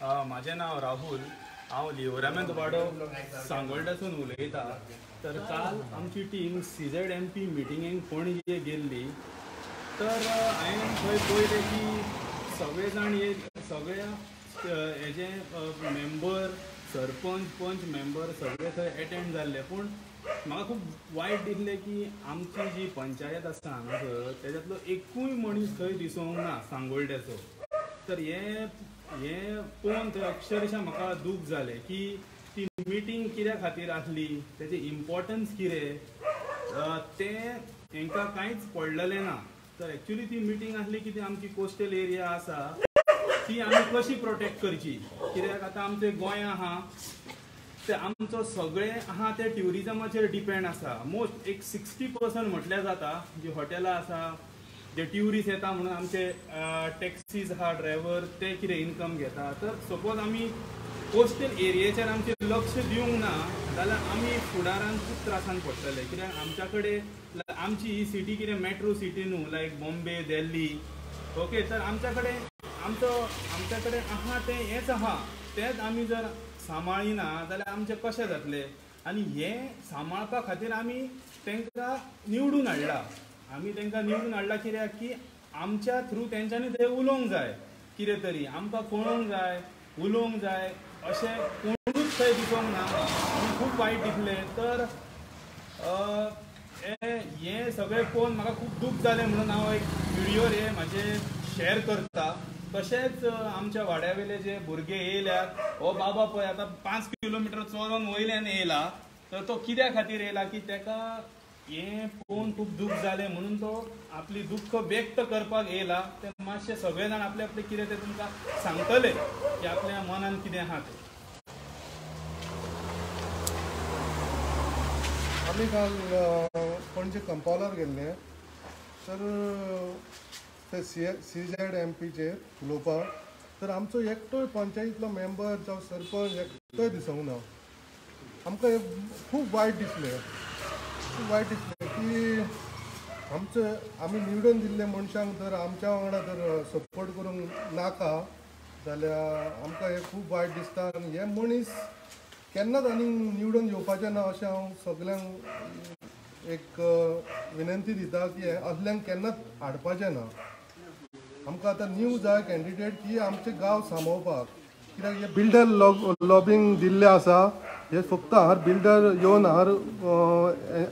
म्हाजें नांव राहुल, हांव लिवरामेंत वाडो सांगोल्डासून उलयता. तर काल आमची टीम CZMP मिटिंगेक पणजे गेल्ली. तर हांवें थंय पळयलें की सगळे जाण हे सगळ्या हेजे मेंबर, सरपंच, पंच मेंबर सगळे थंय एटेंड जाल्ले. पूण म्हाका खूब वायट दिसलें की आमची जी पंचायत आसा हांगासर तेज्यांतलो एकूय मनीस थंय दिसोंक ना सांगोल्ड्याचो. तर हें पळोवन थंय अक्षरशा म्हाका दूख जालें की ती मिटींग कित्या खातीर आसली, तेजें इम्पॉर्टन्स कितें तें हेंकां कांयच पडलेलें ना. तर एक्चुली ती मिटींग आसली की ती आमची कोस्टल एरिया आसा ती आमी कशी प्रोटेक्ट करची, कित्याक आतां आमचें गोंय आहा ते आमचो सगळें आहा ते ट्युरिजमाचेर डिपेंड आसा. मोस्ट एक 60% म्हटल्यार जाता जी हॉटेलां आसा, जे ट्युरिस्ट येता म्हणून आमचे टॅक्सीज आहा, ड्रायव्हर ते कितें इनकम घेता. तर सपोज आमी कोस्टल एरियेचेर आमचें लक्ष दिवंक ना जाल्यार आमी फुडारान खूब त्रासान पडटले. कित्याक आमच्या कडेन आमची ही सिटी कितें मेट्रो सिटी न्हू लायक बॉम्बे, दिल्ली, ओके. तर आमच्या कडेन आमच्या कडेन आहा तें हेंच आहा, तेंच आमी जर सांबाळिना जाल्यार आमचें कशें जातलें. आनी हें सांबाळपा खातीर आमी तांकां निवडून हाडला. आमी तांकां निवडून हाडला कित्याक की आमच्या थ्रू तेंच्यांनी थंय उलोवंक जाय, कितें तरी आमकां कळोवंक जाय, उलोवंक जाय, अशें कोणूच थंय दिसोंक ना आनी खूब वायट दिसलें. तर हें सगळें पळोवन म्हाका खूब दूख जालें म्हणून हांव एक व्हिडियोर हे म्हाजें शेअर करता. तशेंच आमच्या वाड्यावेले जे भुरगे येयल्यात, हो बाबा पळय आतां 5 किलोमिटर चलोन वयल्यान येयला, तर तो कित्या खातीर येयला की तेका हें पळोवन खूब दूख जालें म्हणून तो आपली दुख्ख व्यक्त करपाक येयला. ते मातशे सगळे जाण आपले आपले कितें ते तुमकां सांगतले की आपल्या मनान कितें आहा तें. आमी काल पणजे कंपाउलार गेल्ले तर ते CZMPचेर उलोवपाक, तर आमचो एकटोय पंचायतींतलो मेंबर जावं सरपंच एकटोय दिसोंक ना. आमकां खूब वायट दिसलें, खूब वायट दिसलें की आमचे आमी निवडून दिल्ले मनशांक जर आमच्या वांगडा जर सपोर्ट करूंक नाका जाल्यार आमकां हें खूब वायट दिसता. आनी हे मनीस केन्नाच आनी निवडून येवपाचें ना अशें हांव सगल्यांक एक विनंती दिता की असल्यांक केन्नाच हाडपाचें ना. आमकां आतां न्यू जाय कॅन्डिडेट की आमचे गांव सांबाळपाक, कित्याक हे बिल्डर लॉबींग दिल्ले आसा, हे फक्त हार बिल्डर येवन हार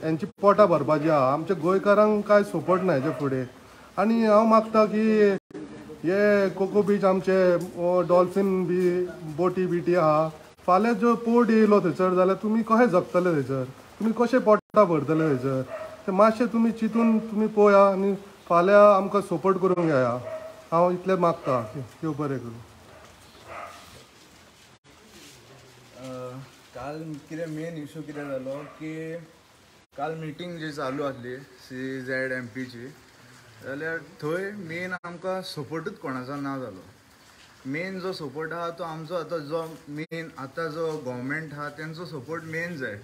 हेंची पोटां भरपाची आहा. आमच्या गोंयकारांक कांय सपोर्ट ना हेच्या फुडें. आनी हांव मागता की हे कोको बीच आमचे डॉल्फीन बी बोटी बिटी आहा, फाल्यां जो पोर्ट येयलो थंयसर जाल्यार तुमी कशें जगतले थंयसर, तुमी कशें पोटां भरतले थंयसर, ते मातशें तुमी चिंतून तुमी पळया आनी फाल्यां आमकां सपोर्ट करूंक येया. हांव इतलें मागता. देव बरें करूं. काल कितें मेन इशू कितें जालो की काल मिटींग जी चालू आसली CZMPची, जाल्यार थंय मेन आमकां सपोर्टूच कोणाचो ना जालो. मेन जो सपोर्ट आहा तो आमचो आतां जो मेन आतां जो गव्हर्मेंट आहा तेंचो सपोर्ट मेन जाय.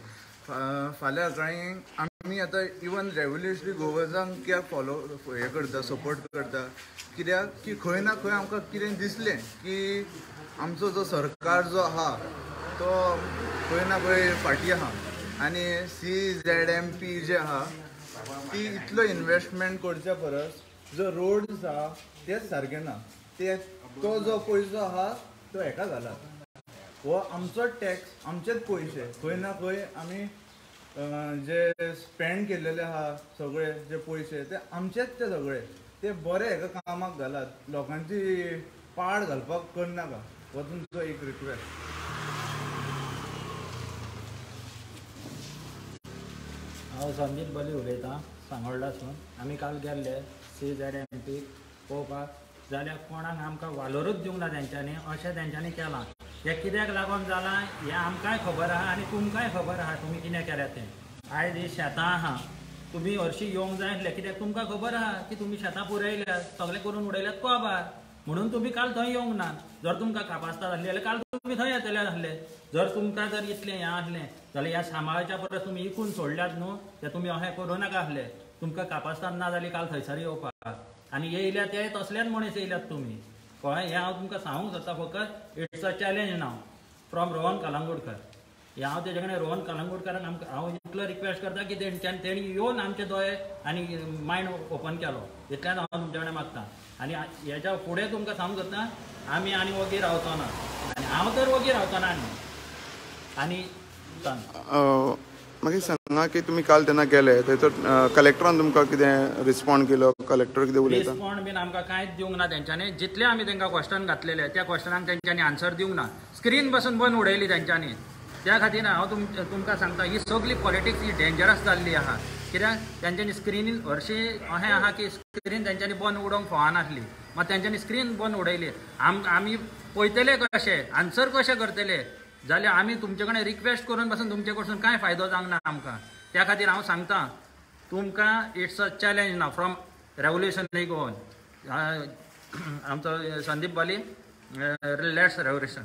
फाल्यां सकाळीं आमी आतां इवन रेवोल्युशनरी गोवजांक कित्याक फॉलो हें करता, सपोर्ट करता, कित्याक की खंय ना खंय आमकां कितें दिसलें की आमचो जो सरकार जो आहा तो खंय ना खंय फाटीं आहा. आनी CZMP जे आहा ती इतलो इनवेस्टमेंट करच्या परस जो रोड्स आहा तेच सारके ना, ते तो जो पयसो आहा तो हेका घाला, हो आमचोच टॅक्स, आमचेच पयशे खंय ना खंय आमी जे स्पेंड केलेले आहा सगळे जे पयशे ते आमचेच, ते सगळे ते बरे हेका कामाक घालात, लोकांची पाड घालपाक करनाका, हो तुमचो एक रिक्वेस्ट. हांव संदीप बली उलयतां सांगोल्डासून. आमी काल गेल्ले CZMP पळोवपाक जाल्यार कोणाक आमकां वालोरूच दिवंक ना तेंच्यांनी, अशें तेंच्यांनी केलां. हें कित्याक लागून जालां हें आमकांय खबर आहा आनी तुमकांय खबर आहा तुमी कितें केल्या तें. आयज ही शेतां आहा, तुमी हरशीं येवंक जाय आसलें कित्याक तुमकां खबर आहा की तुमी शेतां पुरयल्यात, सगळें करून उडयल्यात कोबार, म्हणून तुमी काल थंय येवंक ना. जर तुमकां कापास्ताद आसली जाल्यार काल तुमी थंय येतले आसले. जर तुमकां जर इतलें हें आसलें जाल्यार ह्या सांबाळच्या परस तुमी इकून सोडल्यात न्हू, तें तुमी अशें करूं नाका आसलें. तुमकां कापास्ताद ना जाली काल थंयसर येवपाक, आनी येयल्या ते तसलेच मनीस येयल्यात तुमी. कळ्ळें? हें हांव तुमकां सांगूंक सोदता फकत. It's a challenge now from Rohan Kalangutkar. हें हांव तेजे कडेन रोहन कलंगूटकरान आमकां हांव इतलो रिक्वेस्ट करता की तेंच्यान तेणी येवन आमचे दोळे आनी मायंड ओपन केलो, इतल्यान हांव तुमचे कडेन मागता. आनी हेच्या फुडें तुमकां सांगूंक सोदता आमी आनी वगी रावचो ना, आनी हांव तर वगी रावचो ना. आनी आनी मागीर सांगा की तुमी काल तेन्ना गेले थंयसर कलेक्टरान तुमकां कितें रिस्पॉन्ड केलो? कलेक्टर कितें उलयता? रिस्पॉन्ड बीन आमकां कांयच दिवंक ना तेंच्यांनी. जितले आमी तेंकां क्वेश्चन घातलेले त्या क्वेश्चनाक तेंच्यांनी आन्सर दिवंक ना. स्क्रीन बसून बंद उडयली तेंच्यांनी. त्या खातीर हांव तुमकां सांगता ही सगळी पॉलिटिक्स ही डेंजरस जाल्ली आहा. कित्याक तेंच्यांनी स्क्रिनीन हरशीं अशें आहा की स्क्रीन तेंच्यांनी बंद उडोवंक फावनासली, मात तेंच्यांनी स्क्रीन बंद उडयली. आमी पळयतले कशें, आन्सर कशें करतले? जाल्यार आमी तुमचे कडेन रिक्वेस्ट करून पासून तुमचे कडसून कांय फायदो जावंक ना आमकां. त्या खातीर हांव सांगता तुमकां it's a challenge ना फ्रॉम रेवोल्युशनरी गोवन. आमचो संदीप बाली, let's revolution.